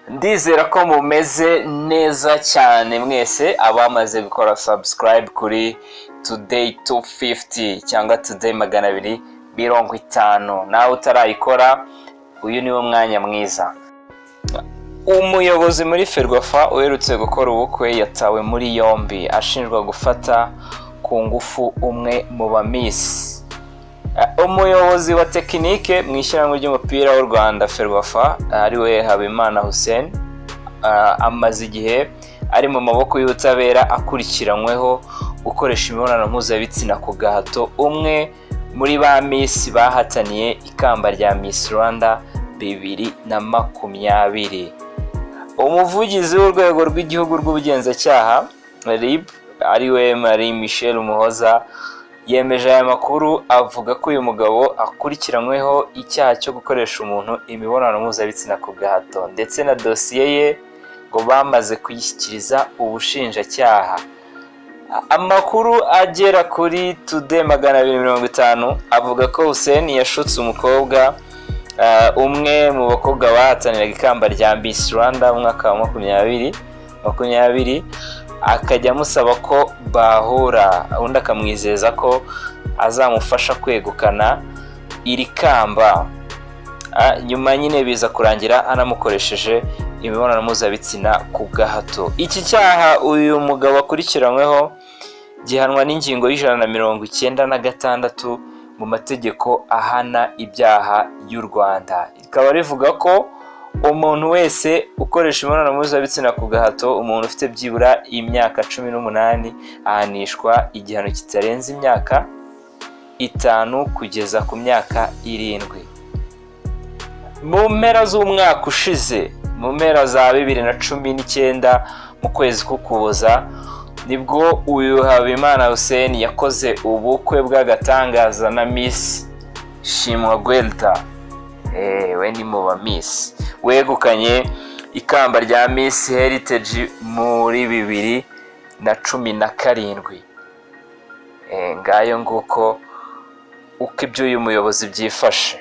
Ndizera ko mumeze neza cyane mwese abamaze gukora subscribe kuri Today 250 cyangwa Today 250. Nawe utarayikora, uyu niwo mwanya mwiza. Umuyobozi muri FERWAFA uherutse gukora ubukwe yatawe muri yombi ashinjwa gufata ku ngufu umwe mu ba Miss. Umuyobozi wa tekinike mu ishyirahamwe ry'umupira w'u Rwanda FERWAFA, ariwe Habimana Hussein, amaze igihe ari mu maboko y'ubutabera akurikiranyweho gukoresha imibonano mpuzabitsina ku gahato umwe muri ba Miss bahataniye ikamba rya Miss Rwanda 2020. Umuvugizi w'Urwego rw'Igihugu rw'Ubugenzacyaha, RIB, ariwe Marie Michelle Umuhoza, yemeje aya makuru, avuga ko uyu mugabo akurikiranyweho icyaha cyo gukoresha umuntu imibonano mpuzabitsina ku gahato, ndetse na dosiye ye ngo bamaze kuyishyikiriza ubushinjacyaha. Amakuru agera kuri Today 250 avuga ko Hussein yashutse umukobwa, umwe mu bakobwa bahataniraga ikamba rya Miss Rwanda mu mwaka wa 2020, akajya amusaba ko bahura, undi akamwizeza ko azamufasha kwegukana iri kamba. Nyuma nyine biza kurangira anamukoresheje imibonano mpuzabitsina ku gahato. Iki cyaha uyu mugabo akurikiranyweho gihanwa n'ingingo ya 196 mu mategeko ahana ibyaha y'u Rwanda, rikaba rivuga ko umuntu wese ukoresha imibonano mpuzabitsina ku gahato umuntu ufite byibura imyaka 18 ahanishwa igihano kitarenze imyaka 5 kugeza ku myaka 7. Mu mpera z'umwaka ushize, mu mpera za 2019, mu kwezi k'Ukuboza, nibwo uyu Habimana Hussein yakoze ubukwe bw'agatangaza na Miss Shimwa Guelda. We ni mu ba Miss wegukanye ikamba rya Miss Heritage muri 2017. Ngayo nguko uko iby'uyu muyobozi byifashe.